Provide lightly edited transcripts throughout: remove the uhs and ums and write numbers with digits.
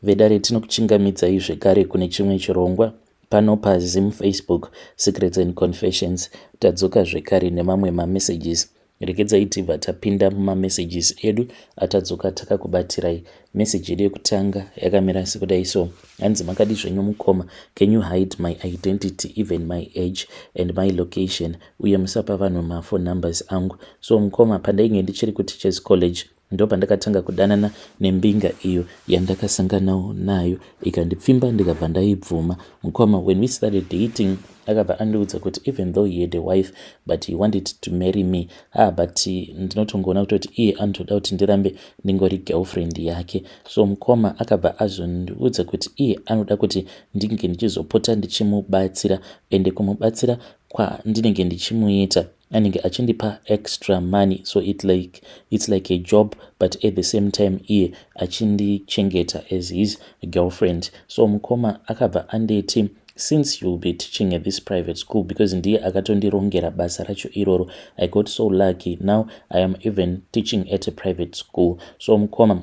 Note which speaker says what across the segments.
Speaker 1: Vedare, tinokuchingamidzai zvekare kune chimwe chirongwa pano paZim Facebook Secrets and Confessions. Tadzoka zvekare nemamwe mamessages. Regedzai tibva tapinda mumamessages edu atadzoka takakubatirai. Meseji yedu yekutanga yakamira sekudai so. Hanzi, "Makadi zvenyu mukoma? Can you hide my identity, even my age and my location? Uye musapa vanhu maphone numbers angu." So mukoma, pandainge ndichiri kuTeachers College, ndo pandakatanga kudanana nembinga iyo yandakasanganawo nayo, ikandipfimba, ndikabva ndaibvuma. Mukoma, when we started dating, akabva andiudza kuti even though he had a wife, but he wanted to marry me. Ah, but ndinotongoona kutoti iye anotoda kuti ndirambe ndingori girlfriend yake. So mukoma, akabva azondiudza kuti iye anoda kuti ndinge ndichizopota ndichimubatsira, ende kumubatsira kwandinenge ndichimuita, anenge achindipa extra money. So it's like a job, but at the same time iye achindichengeta as his girlfriend. So mukoma, akabva anditi since you'll be teaching at this private school, because ndiye akatondirongera basa racho iroro. I got so lucky, now I am even teaching at a private school. So mukoma,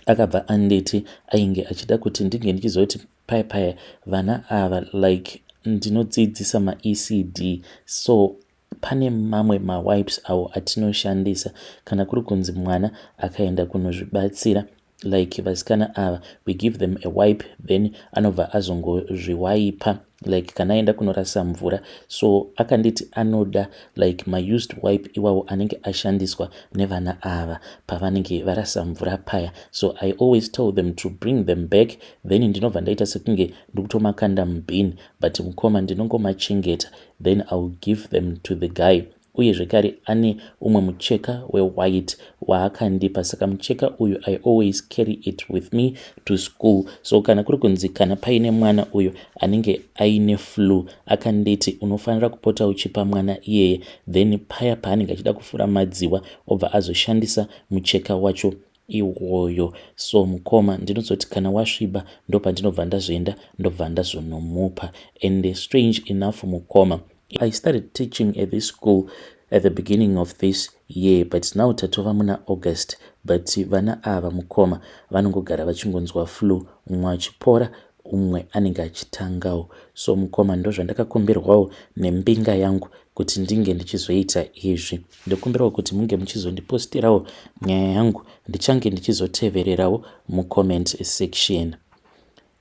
Speaker 1: akabva anditi ainge achida kuti ndinge ndichizoti paya paya vana ava, like ndinodzidzisa maECD, so pane mamwe mawipes awo atinoshandisa kana kuri kunzi mwana akaenda kunozvibatsira. Like vasikana ava, we give them a wipe, then anobva azongozviwaipa, like kana aenda kunorasa mvura. So akanditi anoda like maused wipe iwawo anenge ashandiswa nevana ava pavanenge varasa mvura paya. So I always tell them to bring them back, then ndinobva ndaita sekunge ndikutomakanda mubin, but mukoma, ndinongomachengeta, then I will give them to the guy. Uye zvekare ane umwe mucheka wewhite waakandipa. Saka mucheka uyu, I always carry it with me to school. So kana kuri kunzi kana paine mwana uyo anenge aine flu, akanditi unofanira kupota uchipa mwana iyeye, then paya paanenge achida kufura madziwa, obva azoshandisa mucheka wacho iwoyo. So mukoma, ndinozoti kana wasviba, ndopandinobva ndazoenda, ndobva ndazonomupa. And strange enough, mukoma, I started teaching at this school at the beginning of this year, but now tatova muna August, but vana ava, mukoma, vanongogara vachingonzwa flu, umwe achipora, umwe anenge achitangawo. So mukoma, ndo zvandakakumbirwawo nembinga yangu kuti ndinge ndichizoita izvi. Ndokumbirawo kuti munge muchizondipostirawo nyaya yangu, ndichange ndichizotevererawo mucomment section.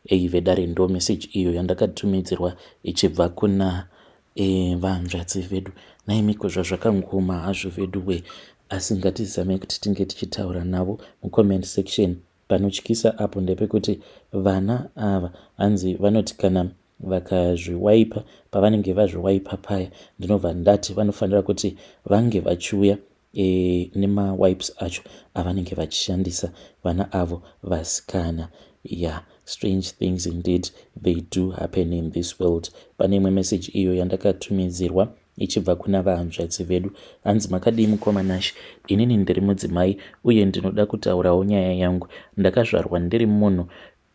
Speaker 1: Ei vedare, ndo message iyo yandakatumidzirwa ichibva kuna vanzvadzi vedu. Naimiko, zvazvakangoma hazvo vedu we, asi ngatizamei kuti tinge tichitaura navo mucomment section. Panotyisa apo ndepekuti vana ava, hanzi vanoti kana vakazviwaipa, pavanenge vazviwaipa paya, ndinobva ndati vanofanira kuti vange vachiuya nemawipes acho avanenge vachishandisa, vana avo vasikana. Yeah, strange things indeed, they do happen in this world. Pane imwe message iyo yandakatumidzirwa ichibva kuna vahanzvadzi vedu. Hanzi, "Makadii mukoma Nashi? Inini ndiri mudzimai uye ndinoda kutaurawo nyaya yangu. Ndakazvarwa ndiri munhu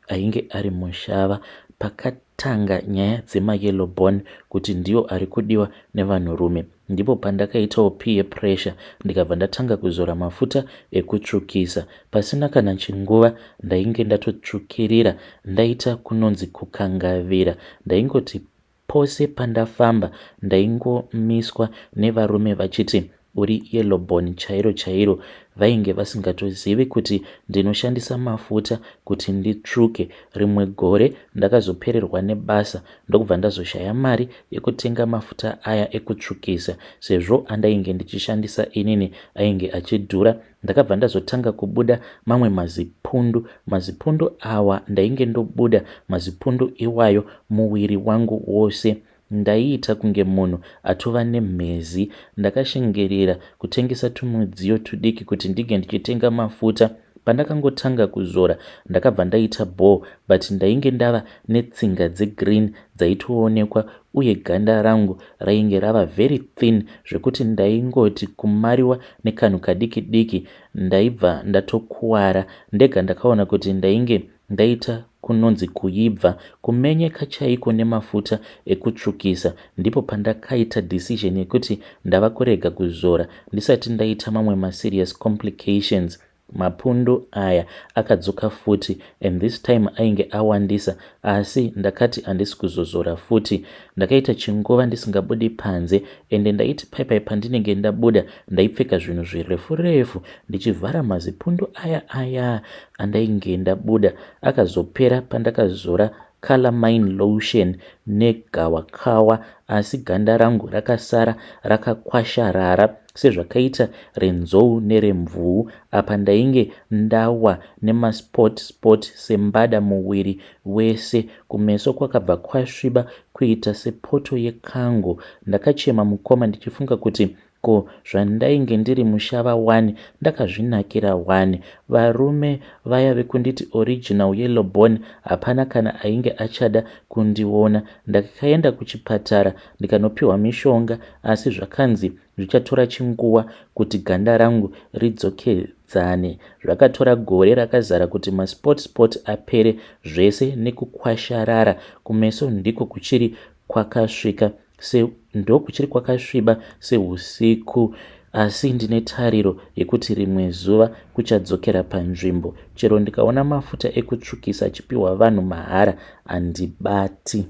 Speaker 1: ainge ari mushava. Pakatanga nyaya dzemayellow bone kuti ndiyo ari kudiwa nevanhurume, ndipo pandakaitawo peer pressure, ndikabva ndatanga kuzora mafuta ekutsvukisa. Pasina kana chinguva, ndainge ndatotsvukirira, ndaita kunonzi kukangavira. Ndaingoti pose pandafamba, ndaingomiswa nevarume vachiti uri yellowbone chairo chairo. Vainge vasingatozivi kuti ndinoshandisa mafuta kuti nditsvuke. Rimwe gore ndakazopererwa nebasa, ndokubva ndazoshaya mari yekutenga mafuta aya ekutsvukisa, sezvo andainge ndichishandisa inini ainge achidhura. Ndakabva ndazotanga kubuda mamwe mazipundu. Mazipundu awa, ndainge ndobuda mazipundu iwayo muviri wangu wose, ndaiita kunge munhu atova nemhezi. Ndakashingerera kutengesa tumudziyo tudiki kuti ndinge ndichitenga mafuta. Pandakangotanga kuzora, ndakabva ndaita bho, but ndainge ndava netsinga dzegreen dzaitoonekwa, uye ganda rangu rainge rava very thin, zvekuti ndaingoti kumariwa nekanhu kadiki diki, ndaibva ndatokuwara ndega. Ndakaona kuti ndainge ndaita kunonzi kuibva, kumenyeka chaiko nemafuta ekutsvukisa. Ndipo pandakaita decision yekuti ndava kurega kuzora ndisati ndaita mamwe maserious complications." Mapundu aya akadzoka futi and this time ainge awandisa asi ndakati handisi kuzozora futi. Ndakaita chinguva ndisingabudi panze ende ndaiti paipai pandinenge ndabuda ndaipfeka zvinhu zvirefu refu ndichivhara mazipundu aya aya andainge ndabuda. Akazopera pandakazora calamine lotion negawakawa asi ganda rangu rakasara rakakwasharara sezvakaita renzou neremvuu. Apa ndainge ndawa nemaspot spot sembada muviri wese. Kumeso kwakabva kwasviba kuita sepoto yekango. Ndakachema mukoma ndichifunga kuti ko zvandainge ndiri mushava wani ndakazvinakira wani. Varume vaya vekunditi original yellow bone hapana kana ainge achada kundiona. Ndakaenda kuchipatara ndikanopiwa mishonga asi zvakanzi zvichatora chinguva kuti ganda rangu ridzokedzane. Zvakatora gore rakazara kuti maspot spot apere zvese nekukwasharara. Kumeso ndiko kuchiri kwakasvika se, ndokuchiri kwakasviba seusiku asi ndine tariro yekuti rimwe zuva kuchadzokera panzvimbo. Chero ndikaona mafuta ekutsvukisa achipiwa vanhu mahara handibati.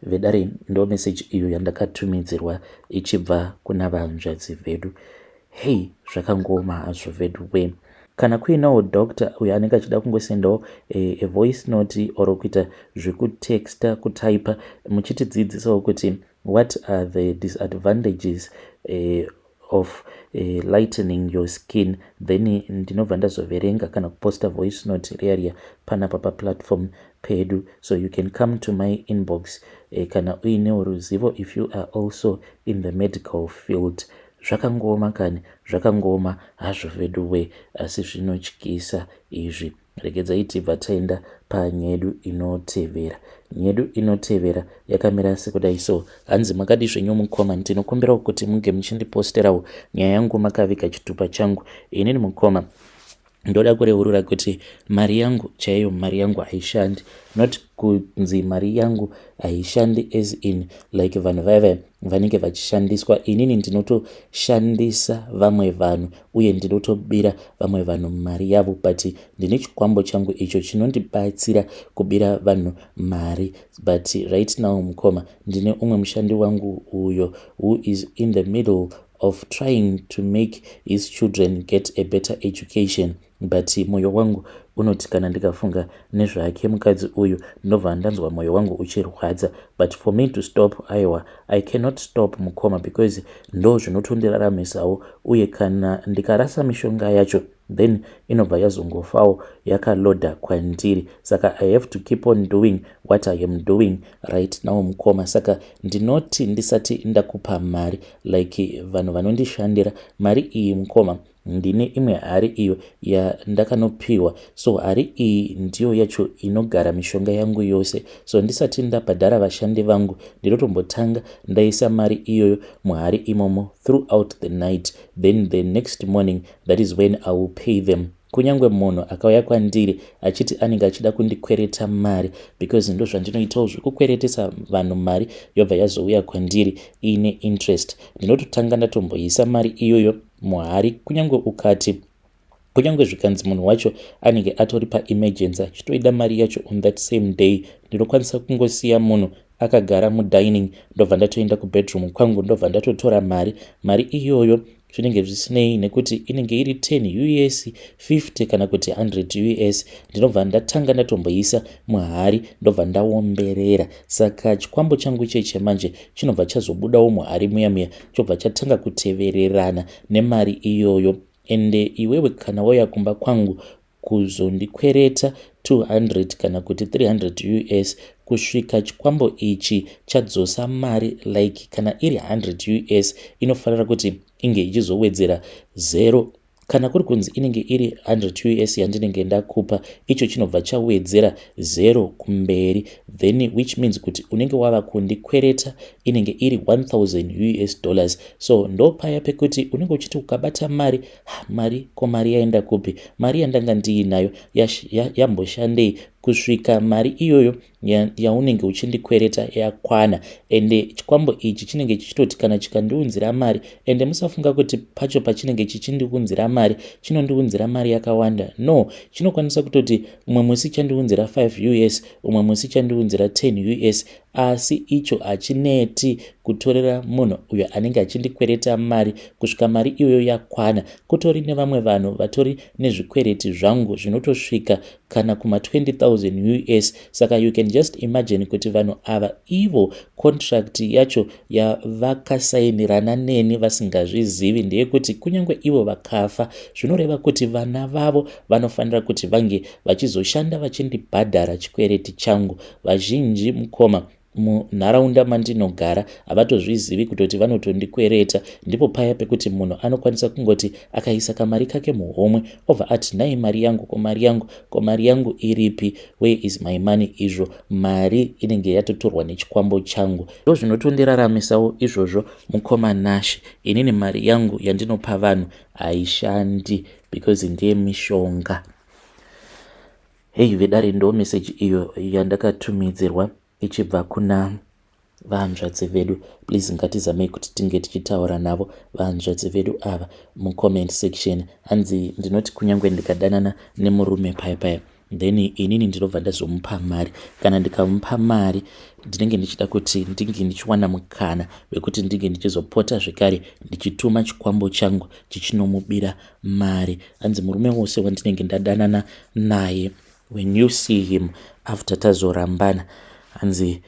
Speaker 1: Vedare, ndo meseji iyo yandakatumidzirwa ichibva kuna vanzvadzi vedu. Hei, zvakangooma hazvo vedu we. Kana kuinawo doctor uyo anenge achida kungosendawo a voice note or kuita zvekutexta, kutaipa, muchitidzidzisawo kuti what are the disadvantages of lightening your skin, then ndinobva ndazoverenga kana kuposta voice note riya riya panapa paplatform pedu. So you can come to my inbox kana uinewo ruzivo, if you are also in the medical field. Zvakangooma kani, zvakangooma hazvo vedu we, asi zvinotyisa izvi. Regedzai tibva taenda panyedu inotevera. Nyedu inotevera yakamira sekudai so. Hanzi, "Makadi zvenyu mukoma? Ndinokumbirawo kuti munge muchindiposterawo nyaya yangu makaviga chitupa changu. Inini mukoma, ndoda kureurura kuti mari yangu chaiyo, mari yangu haishandi. Not kunzi mari yangu haishandi as in like vanhu vaya vaya vanenge vachishandiswa. Inini ndinotoshandisa vamwe vanhu uye ndinotobira vamwe vanhu mari yavo, but ndine chikwambo changu icho chinondibatsira kubira vanhu mari. But right now mukoma, ndine umwe mushandi wangu uyo who is in the middle of trying to make his children get a better education, but mwoyo wangu unoti kana ndikafunga nezvake mukadzi uyu, ndinobva ndanzwa mwoyo wangu uchirwadza. But for me to stop, aiwa, I cannot stop mukoma, because ndo zvinotondiraramisawo, uye kana ndikarasa mishonga yacho, then inobva yazongofawo yakalodha kwandiri. Saka I have to keep on doing what I am doing right now mukoma. Saka ndinoti ndisati ndakupa mari, like vanhu vanondishandira mari iyi mukoma, ndine imwe hari iyo yandakanopiwa. So hari iyi ndiyo yacho inogara mishonga yangu yose. So ndisati ndabhadhara vashandi vangu, ndinotombotanga ndaisa mari iyoyo muhari imomo throughout the night. Then the next morning, that is when I will pay them. Kunyange munhu akauya kwandiri achiti anenge achida kundikwereta mari, because ndo zvandinoitawo zvekukweretesa vanhu mari, yobva yazouya kwandiri iine interest, ndinototanga ndatomboisa mari iyoyo muhari. Kunyange ukati, kunyange zvikanzi munhu wacho anenge atori paemergency achitoida mari yacho on that same day, ndinokwanisa kungosiya munhu akagara mudining, ndobva ndatoenda kubedroom kwangu, ndobva ndatotora mari. Mari iyoyo zvinenge zvisinei nekuti inenge iri 10 US, 50 kana kuti 100 US, ndinobva ndatanga ndatomboisa muhari, ndobva ndaomberera. Saka chikwambo changu cheche manje chinobva chazobudawo muhari muya muya, chobva chatanga kutevererana nemari iyoyo. Ende iwewe kana wauya kumba kwangu kuzondikwereta 200 kana kuti 300 US, kusvika chikwambo ichi chadzosa mari, like kana iri 100 US, inofanira kuti inge ichizowedzera 0. Kana kuri kunzi inenge iri 100 US yandinenge ndakupa, icho chinobva chawedzera 0 kumberi, then which means kuti unenge wava kundikwereta inenge iri 1000 US dollars. So ndo paya pekuti unenge uchiti ukabata mari, mari, ko mari yaenda kupi? Mari yandanga ndiinayo yamboshandei? Kusvika mari iyoyo yaunenge uchindikwereta yakwana. Ende chikwambo ichi chinenge chichitoti kana chikandiunzira mari, ende musafunga kuti pacho pachinenge chichindiunzira mari chinondiunzira mari yakawanda. No, chinokwanisa kutoti umwe musi chandiunzira 5 US, umwe musi chandiunzira 10 US, asi icho hachineti kutorera munhu uyo anenge achindikwereta mari kusvika mari iyoyo yakwana. Kutori nevamwe vanhu vatori nezvikwereti zvangu zvinotosvika kana kuma 20,000 US. Saka you can just imagine kuti vanhu ava ivo contract yacho yavakasainirana neni vasingazvizivi ndeyekuti kunyange ivo vakafa, zvinoreva kuti vana vavo vanofanira kuti vange vachizoshanda vachindibhadhara chikwereti changu. Vazhinji, mukoma, munharaunda mandinogara havatozvizivi kutoti vanotondikwereta. Ndipo paya pekuti munhu anokwanisa kungoti akaisa kamari kake muhomwe, obva ati, "Nhai, mari yangu, ko mari yangu, ko mari yangu iripi? Where is my money?" Izvo mari inenge yatotorwa nechikwambo changu. Ndo zvinotondiraramisawo izvozvo, mukoma Nashe. Inini mari yangu yandinopa vanhu haishandi because ndiye mishonga. Hei vedare, ndo meseji iyo yandakatumidzirwa ichibva kuna vahanzvadzi vedu. Please, ngatizamei kuti tinge tichitaura navo vahanzvadzi vedu ava mucomment section. Hanzi, "Ndinoti kunyange ndikadanana nemurume paya paya, then inini ndinobva ndazomupa mari. Kana ndikamupa mari, ndinenge ndichida kuti ndinge ndichiwana mukana wekuti ndinge ndichizopota zvekare ndichituma chikwambo changu chichinomubira mari." Hanzi, "Murume wose wandinenge ndadanana naye, when you see him after tazorambana," hanzi,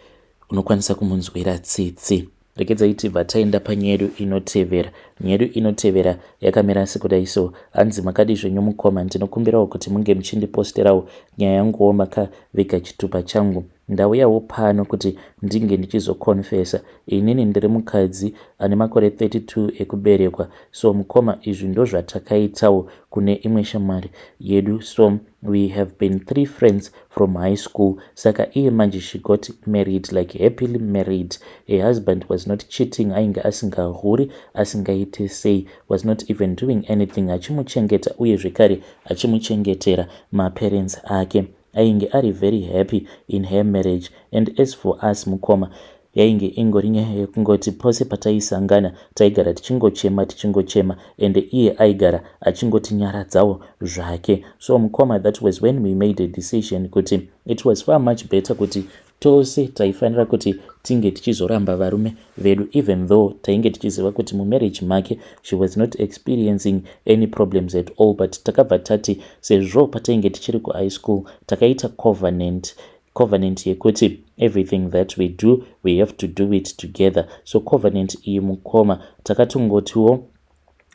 Speaker 1: "unokwanisa kumunzwira tsitsi." Regedzai tibva taenda panyaya yedu inotevera. Nyaya yedu inotevera yakamira sekudai so. Hanzi, "Makadi zvenyu mukoma? Ndinokumbirawo kuti munge muchindiposterawo nyaya yanguwo makaviga chitupa changu. Ndauyawo pano kuti ndinge ndichizokonfesa. Inini ndiri mukadzi ane makore 32 ekuberekwa. So mukoma, izvi ndozvatakaitawo kune imwe shamwari yedu. So we have been three friends from high school. Saka iye manje she got married, like happily married. Her husband was not cheating, ainge asingahuri, asingaite sei, was not even doing anything, achimuchengeta uye zvekare achimuchengetera maparents ake. Ainge ari very happy in her marriage. And as for us, mukoma, yainge ingori nyaya yekungoti pose pataisangana taigara tichingochema, tichingochema, ende iye aigara achingotinyaradzawo zvake. So mukoma, that was when we made a decision kuti it was far much better kuti tose taifanira kuti tinge tichizoramba varume vedu, even though tainge tichiziva kuti mumarriage make she was not experiencing any problems at all. But takabva tati sezvo patainge tichiri kuhigh school takaita covenant, covenant yekuti everything that we do, we have to do it together. So covenant iyi, mukoma, takatongotiwo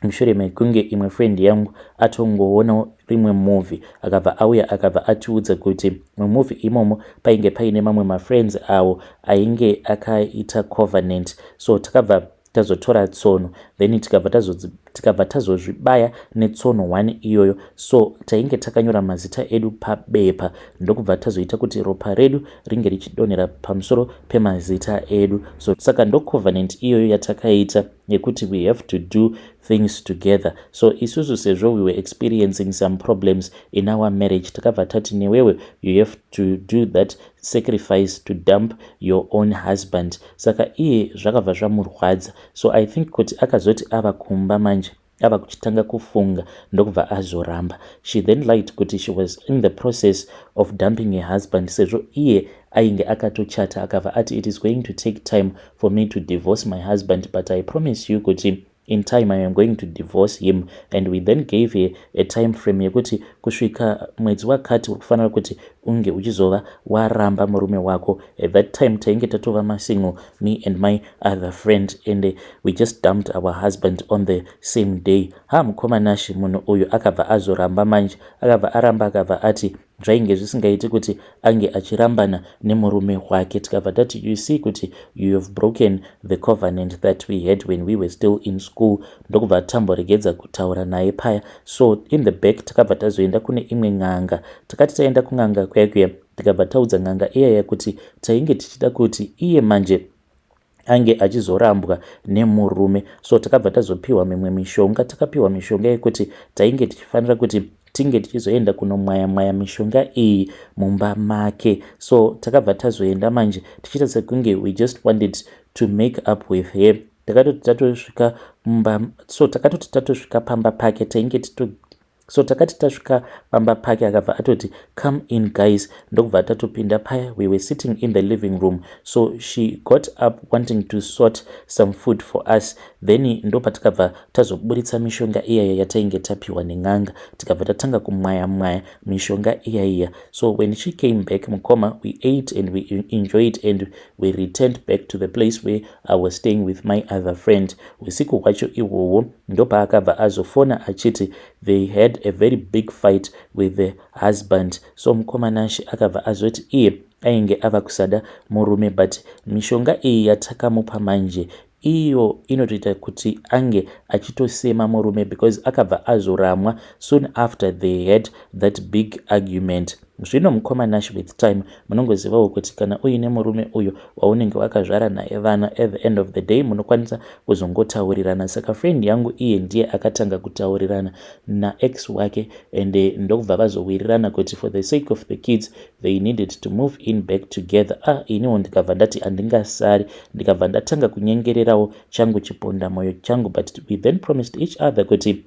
Speaker 1: mushure mekunge imwe friend yangu atongoonawo rimwe movie, akabva auya, akabva atiudza kuti mumovie imomo painge paine mamwe mafriends avo ainge akaita covenant. So takabva tazotora tsono, then tikabva tazozvibaya netsono 1 iyoyo. So tainge takanyora mazita edu pabepa, ndokubva tazoita kuti ropa redu ringe richidonhera pamusoro pemazita edu. So saka ndocovenant iyoyo yatakaita yekuti we have to do things together. So isusu, sezvo we were experiencing some problems in our marriage, takabva tati newewe you have to do that sacrifice to dump your own husband. Saka iye zvakabva zvamurwadza. So I think kuti akazoti ava kumba manje, ava kuchitanga kufunga, ndokubva azoramba. She then lied kuti she was in the process of dumping her husband, sezvo iye ainge akatochata. Akabva ati, 'It is going to take time for me to divorce my husband, but I promise you kuti in time I am going to divorce him.' And we then gave her a time frame yekuti kusvika mwedzi wakati uri kufanira kuti unge uchizova waramba murume wako. At that time tainge tatova masingle, me and my other friend, and we just dumped our husband on the same day. Ha, mukoma Nashi, munhu uyu akabva azoramba manje. Akabva aramba, akabva ati zvainge zvisingaiti kuti ange achirambana nemurume wake. Tikabva tati, 'You see kuti you have broken the covenant that we had when we were still in school.' Ndokubva tamboregedza kutaura naye paya. So in the back takabva tazoenda kune imwe n'anga. Takati taenda kun'anga kuya kuya, tikabva taudza n'anga iyaya kuti tainge tichida kuti iye manje ange achizorambwa nemurume. So takabva tazopiwa mimwe mishonga. Takapiwa mishonga yekuti tainge tichifanira kuti tinge tichizoisa murume wedu Tinge tichizoenda kunomwaya mwaya mishonga iyi mumba make. So takabva tazoenda manje tichiita sekunge we just wanted to make up with her. Takatoti tatosvika mumba, so takatoti tatosvika pamba pake, tainge tito, so takati tasvika pamba pake, akabva atoti, "Come in, guys." Ndokubva tatopinda paya. We were sitting in the living room, so she got up wanting to sort some food for us. Then ndopatakabva tazoburitsa mishonga iyaya yatainge tapiwa nen'anga, tikabva tatanga kumwaya mwaya mishonga iyaiya. So when she came back, mukoma, we ate and we enjoyed and we returned back to the place where I was staying with my other friend. Usiku hwacho ihwohwo ndopaakabva azofona achiti they had a very big fight with the husband. So mukoma Nashe, akabva azoti iye ainge ava kusada murume, but mishonga iyi yatakamupa manje iyo inotoita kuti ange achitosema murume, because akabva azoramwa soon after they had that big argument. Zvino mukoma Nash, with time munongozivawo kuti kana uine murume uyo waunenge wakazvara naye vana, at the end of the day munokwanisa kuzongotaurirana. Saka friend yangu iye ndiye akatanga kutaurirana naex wake, and ndokubva vazowirirana kuti for the sake of the kids they needed to move in back together. Ah, iniwo ndikabva ndati handingasari, ndikabva ndatanga kunyengererawo changu chiponda mwoyo changu. But we then promised each other kuti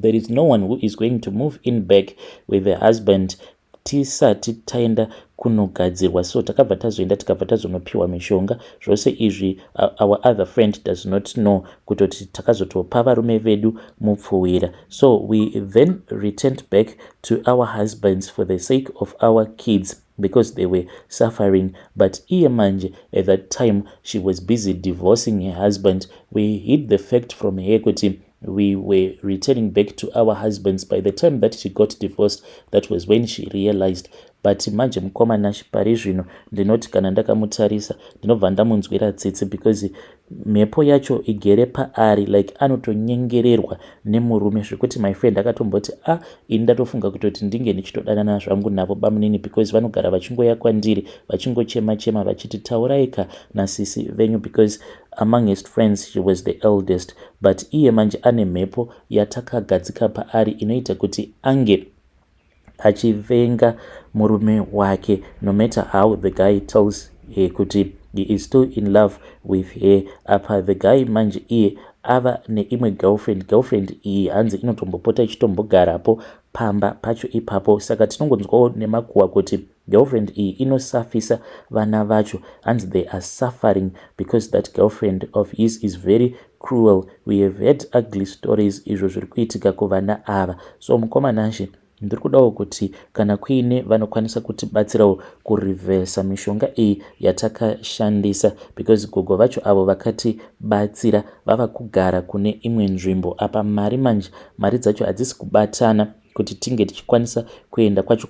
Speaker 1: there is no one who is going to move in back with the husband tisati taenda kunogadzirwa. So takabva tazoenda, tikabva tazonopiwa mishonga. Zvose izvi our other friend does not know kutoti takazotopa varume vedu mupfuwira. So we then returned back to our husbands for the sake of our kids, because they were suffering. But iye manje at that time she was busy divorcing her husband. We hid the fact from her kuti we were returning back to our husbands. By the time that she got divorced, that was when she realized. But manje mukoma Nash, pari zvino ndinoti kana ndakamutarisa ndinobva ndamunzwira tsitsi, because mhepo yacho igere paari, like anotonyengererwa nemurume, zvekuti my friend akatomboti, "A ah, ini ndatofunga kutoti ndinge ndichitodanana zvangu navo bamunini, because vanogara vachingoya kwandiri vachingochema chema vachiti tauraika nasisi venyu," because among his friends she was the eldest. But iye manje ane mhepo yatakagadzika paari inoita kuti ange achivenga murume wake, no matter how the guy tells her kuti he is still in love with her. Apa the guy manje iye ava neimwe girlfriend. Girlfriend iyi hanzi inotombopota ichitombogarapo pamba pacho ipapo. Saka tinongonzwawo nemakuhwa kuti girlfriend iyi inosafisa vana vacho. Hanzi they are suffering because that girlfriend of his is very cruel. We have heard ugly stories izvo zviri kuitika kuvana ava. So mukoma Nashe, ndiri kudawo kuti kana kuine vanokwanisa kutibatsirawo kurivhesa mishonga iyi yatakashandisa, because gogo vacho avo vakatibatsira vava kugara kune imwe nzvimbo. Apa mari manje, mari dzacho hadzisi kubatana kuti tinge tichikwanisa kuenda kwacho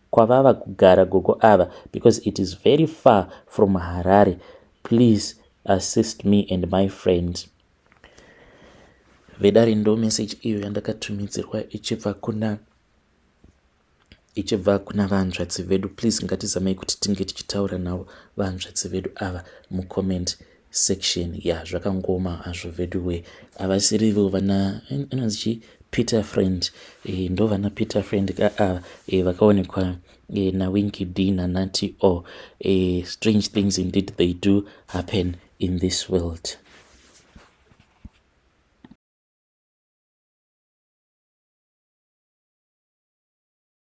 Speaker 1: kwavava kugara gogo ava, because it is very far from Harare. Please assist me and my friend. Vedare, ndo message iyo yandakatumidzirwa ichibva kuna vanzvadzi vedu. Please ngatizamai kuti tinge tichitaura navo vanzvadzi vedu ava mucomment section. Ya, zvakangoma hazvo vedu we. Havasirivo vana inonzi chi Peter Friend? Ndo vana Peter Friend ka ava vakaonekwa naWinky D naNati O. Strange things indeed, they do happen in this world.